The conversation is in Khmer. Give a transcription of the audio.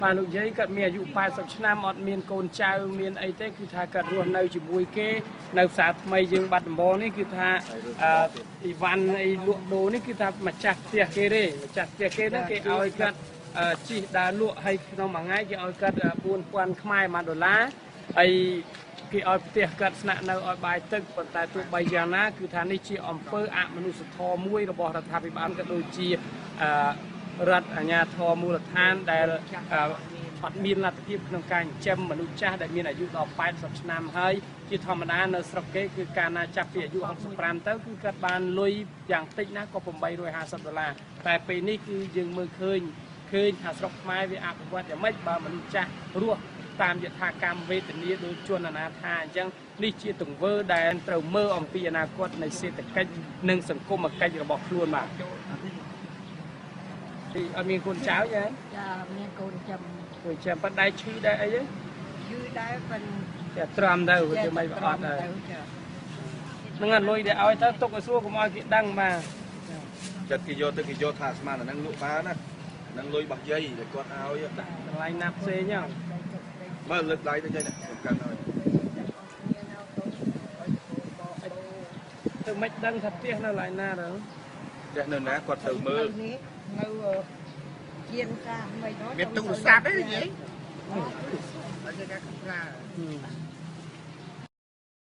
បាទ លោកយាយគាត់មានអាយុ 80 ឆ្នាំ អត់មានកូនចៅមានអីទេ គឺថាគាត់រស់នៅជាមួយគេនៅផ្សារថ្មីយើងបាត់ដំបងនេះ គឺថាអ៊ីវ៉ាន់អីលក់ដូរនេះ គឺថាម្ចាស់ផ្ទះគេទេ ម្ចាស់ផ្ទះគេហ្នឹងគេឲ្យគាត់ជិះដើរលក់ ហើយក្នុងមួយថ្ងៃគេឲ្យគាត់ 4000 ខ្មែរ 1 ដុល្លារ ហើយគេឲ្យផ្ទះគាត់ស្នាក់នៅ ឲ្យបាយទឹក ប៉ុន្តែទោះបីយ៉ាងណា គឺថានេះជាអំពើអមនុស្សធម៌មួយរបស់រដ្ឋាភិបាល ក៏ដូចជារដ្ឋអាជ្ញាធរមូលដ្ឋាន ដែលអត់មានលទ្ធភាពក្នុងការចិញ្ចឹមមនុស្សចាស់ដែលមានអាយុដល់ 80 ឆ្នាំហើយ។ ជាធម្មតានៅស្រុកគេ គឺកាលណាចាប់ពីអាយុ 65 ទៅ គឺគាត់បានលុយយ៉ាងតិចណាស់ក៏ 850 ដុល្លារ តែពេលនេះគឺយើងមើលឃើញថាស្រុកខ្មែរវាអភិវឌ្ឍយ៉ាងម៉េច បើមនុស្សចាស់រស់តាមយថាកម្មវេទនាដូចជនអនាថាអញ្ចឹង។ នេះជាទង្វើដែលត្រូវមើលអំពីអនាគតនៃសេដ្ឋកិច្ចនិងសង្គមកិច្ចរបស់ខ្លួន។ បាទ អត់មានកូនចៅទេ? ចា មានកូនចាំ កូនចាំ ប៉ុន្តែឈឺដែរអីទេ? ឈឺដែរ ប៉ុន្តែទ្រាំទៅ ទៅមិនអត់ដែរហ្នឹង លុយដែលឲ្យទៅទុកឲ្យស្រួល កុំឲ្យគេដឹង។ បាទ ចិត្តគេយកទៅ គេយកថាស្មានអាហ្នឹងលក់បានណា ហ្នឹងលុយរបស់យាយដែលគាត់ឲ្យ ដាក់កន្លែងណាផ្សេងហ្នឹង មើលលើកដៃទៅយាយណា សំខាន់ហើយ ទៅមិនដឹងថាផ្ទះនៅកន្លែងណាទៅ ផ្ទះនៅណា គាត់ទៅមើល នេះនៅជាងសាមិន មានទូរស័ព្ទទេយាយ? អត់ទេ គេប្រើ